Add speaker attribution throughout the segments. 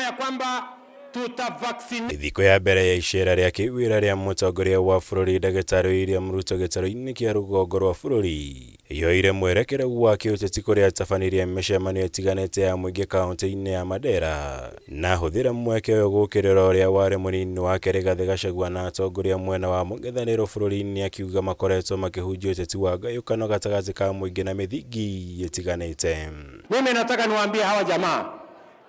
Speaker 1: ya kwamba tutavaccinate
Speaker 2: Thikũ ya mbere ya icera rĩa kĩwĩra rĩa mũtongoria wa bũrũri ndagĩtarĩ William Ruto gĩtarũ-inĩ kĩa rũgongo rwa bũrũri yoire mwerekero wa kĩũteti kũrĩa atabanirie mĩcemanio ĩtiganĩte ya mũingĩ kaunti-inĩ ya Mandera na hũthĩra mweke ũyũ gũkĩrĩra ũrĩa warĩ mũnini wake Rigathĩ Gachagua na atongoria mwena wa mũng'ethanĩro bũrũri-inĩ akiuga makoretwo makĩhunjia ũteti wa ngayũkano gatagatĩ ka mũingĩ na mĩthingi ĩtiganĩte.
Speaker 1: Mimi nataka niwaambie hawa jamaa,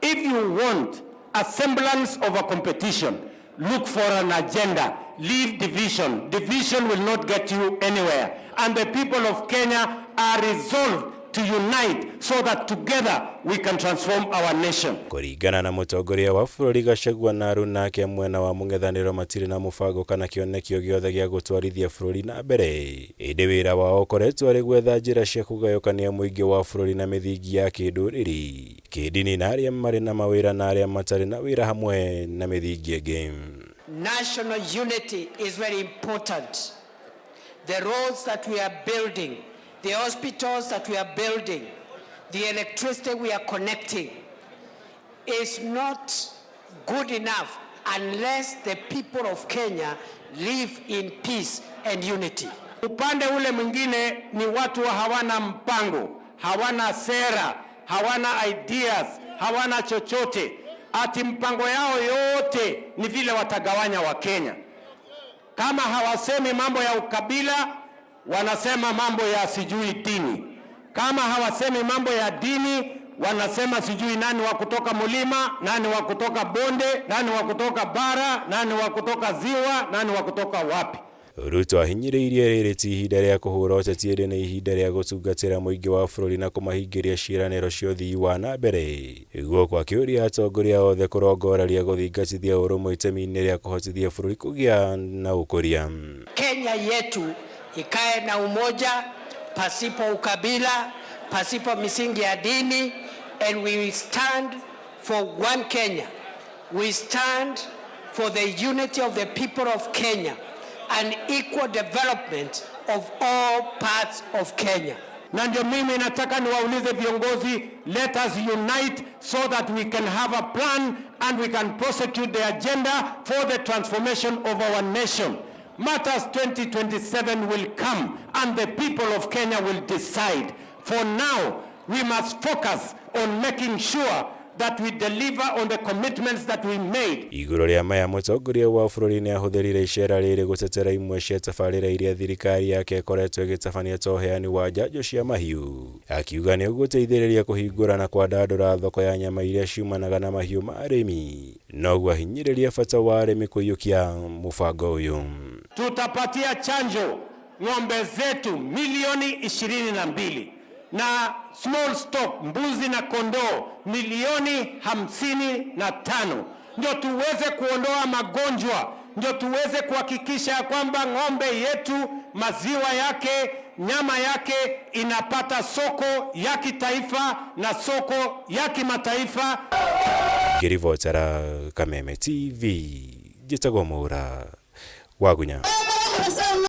Speaker 1: if you want a semblance of a competition, look for an agenda. Leave division. Division will not get you anywhere. And the people of Kenya are resolved to unite so that together we can transform our nation.
Speaker 2: Kũringana na mũtongoria wa bũrũri Gachagua na aruna ake mwena wa mũng'ethanĩro matirĩ na mũbango kana kĩoneki o gĩothe gĩa gũtwarithia bũrũri na mbere ĩndĩ wĩra wao ũkoretwo arĩ gwetha njĩra cia kũgayũkania mũingĩ wa bũrũri na mĩthingi ya kĩndũrĩrĩ kĩndini na arĩa marĩ na mawĩra na arĩa matarĩ na wĩra hamwe na mĩthingi ĩngĩ.
Speaker 3: National unity is very important. The roads that we are building, the hospitals that we are building, the electricity we are connecting is not good enough unless the people of Kenya live in peace and unity.
Speaker 1: Upande ule mwingine ni watu hawana mpango, hawana sera, hawana ideas, hawana chochote. Ati mpango yao yote ni vile watagawanya Wakenya. Kama hawasemi mambo ya ukabila, wanasema mambo ya sijui dini. Kama hawasemi mambo ya dini, wanasema sijui nani wa kutoka mlima, nani wa kutoka bonde, nani wa kutoka bara, nani wa kutoka ziwa, nani wa kutoka wapi.
Speaker 2: Ruto ahinyĩrĩirie rĩrĩ ti ihinda rĩa kũhũra ũteti ĩndĩ nĩ ihinda rĩa gũtungatĩra mũingĩ wa bũrũri na kũmahingĩria ciĩranĩro cia ũthii wa na mbere guoko akĩũria atongoria othe kũrongoreria gũthingatithia ũrũmwe itemi-inĩ rĩa kũhotithia bũrũri kũgĩa na ũkũria.
Speaker 3: Kenya yetu ikae na umoja pasipo ukabila, pasipo misingi ya dini, and we stand for one Kenya. We stand for the unity of the people of Kenya and equal development of all parts of Kenya.
Speaker 1: Na ndio mimi nataka niwaulize viongozi, let us unite so that we can have a plan and we can prosecute the agenda for the transformation of our nation. Matters 2027 will come and the people of Kenya will decide. For now, we must focus on making sure that we deliver on the commitments that we made.
Speaker 2: Igũrũ rĩa maya mũtongoria wa bũrũri nĩ ahũthĩrire icera rĩrĩ gũtetera imwe cia tabarĩra iria thirikari yake ĩkoretwo ĩgĩtabania ta ũheani wa njanjo cia mahiũ akiuga nĩ ũgũteithĩrĩria kũhingũra na kwandandũra thoko ya nyama iria ciumanaga na mahiũ ma arĩmi noguo ahinyĩrĩria bata wa arĩmi kũiyũkia mũbango ũyũ.
Speaker 1: Tutapatia chanjo ng'ombe zetu milioni 22 na small stock mbuzi na kondoo milioni 55, ndio tuweze kuondoa magonjwa, ndio tuweze kuhakikisha ya kwamba ng'ombe yetu maziwa yake nyama yake inapata soko ya kitaifa na soko ya kimataifa.
Speaker 2: Ngĩribotera Kameme TV njĩtagwo Mwaura Wagunya.